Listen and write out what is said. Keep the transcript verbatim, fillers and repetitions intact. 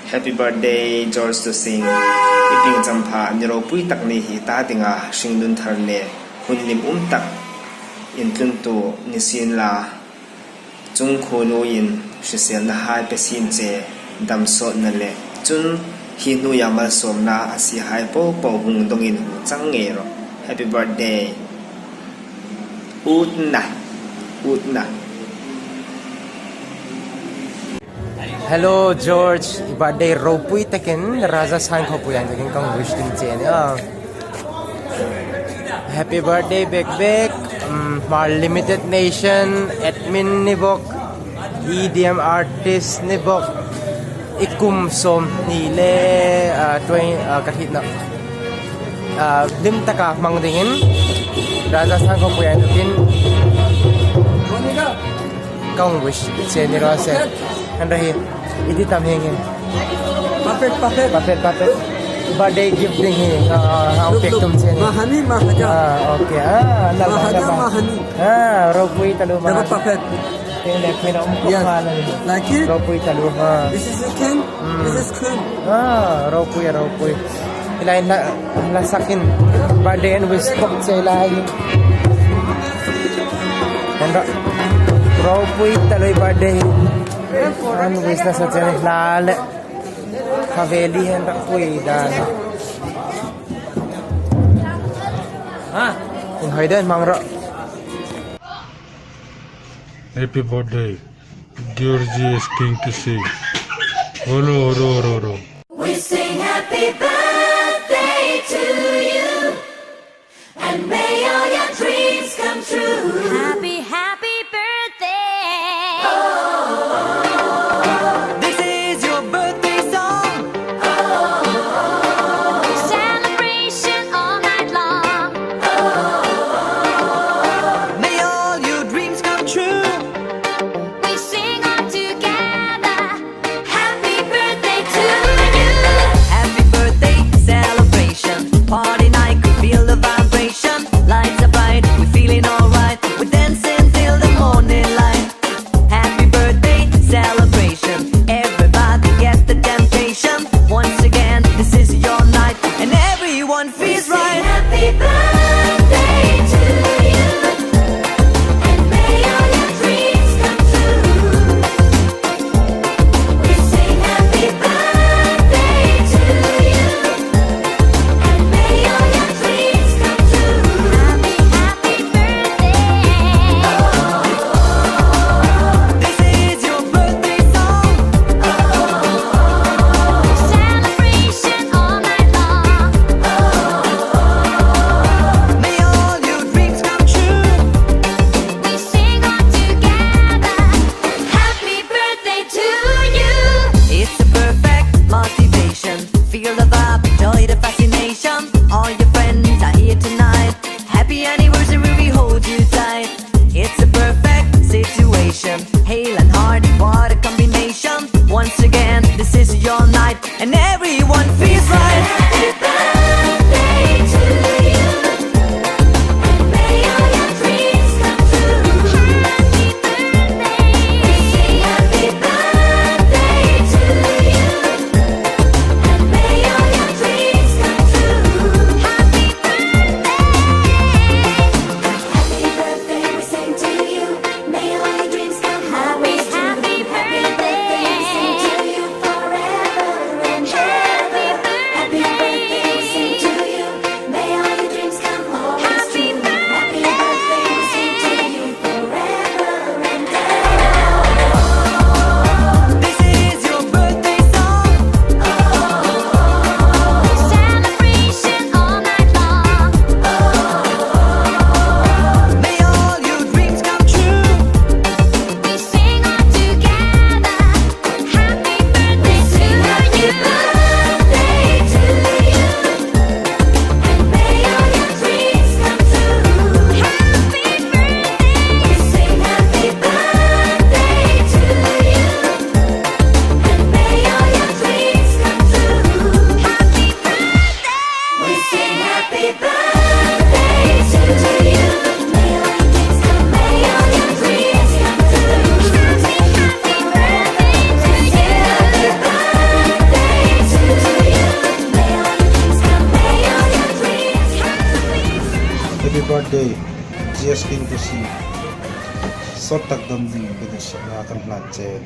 Happy birthday, George Tusing. I pieng champha ni ropui tak ni hi ta dinga hringnun thar le hun hlim um tak intluntu ni sien la, chung khawnuoiin hriselna hai pe sien che, dam sawtna le chun hi hnuoia malsawmna a sie hai po po hung dongin hung chang ngei rawh. Happy birthday. Utna. Utna. Hello, George. I birthday ropui takin Raja Sangkhawpuia inthokin kan wish ding che a nih. Happy birthday bek bek. Um, Hmar Limited Nation admin ni bok, E D M artist ni bok, i kum sawmhni le, ah, twenty, ah, ka hriet naw. Ah, hlim taka hmang dingin Raja Sangkhawpuia inthokin kan wish che ni raw se. An ra hi, i ti tam hieng hin. Puppet, puppet. Puppet, puppet. Birthday gift ding hi, ah, ah, pek tum che ni. Mahani, mahaja. Ah, okay. Ah, la, la, la, la. Mahani. Ah, ropui taluo, mahani. Puppet. Tieng le pui na um ko. Yes. Like it? Ropui taluo, ha. This is a king. Mm. This is queen. Ah, ropui, ropui. Hi lai na, la sakin. Birthday an wish bok che lai. An ra, ropui taluo birthday an wish na sa che ni la le. Haveli an ra pui dan. Ha? Inhawi dan hmang rawh. Happy birthday, George Tusing. Horo, horo, horo, horo. We sing happy birthday to you, and may all your dreams come true. Happy, happy birthday. This is your birthday song. Celebration all night long. May all your dreams come true. We sing all together. Happy birthday to you. Happy birthday celebration. Party night, we feel the vibration. Lights are bright, we're feeling alright. We're dancing till the morning light. Happy birthday celebration. Everybody get the temptation. Once again, this is your night, and everyone feels right. Happy birthday to you. And may all your dreams come true. We sing happy birthday to you. And may all your dreams come true. Happy, happy birthday. This is your birthday song. Celebration all night long. May all your dreams come true. We sing all together. Happy birthday to you. It's a perfect motivation. Feel the vibe, enjoy the fascination. All your friends are here tonight. Happy anniversary, we hold you tight. It's a perfect situation. Hale and hearty, what a combination. Once again, this is your night, and everyone feels right. Happy birthday to you. And may all your dreams come true. Happy birthday. We sing happy birthday to you. And may all your dreams come true. Happy birthday. Happy birthday, we sing to you. May all your dreams come true. Happy, happy birthday. We sing to you forever and ever. Happy birthday. Birthday, G S King to see. Sawt tak dam dingin ka dit sawtna kan hlan che.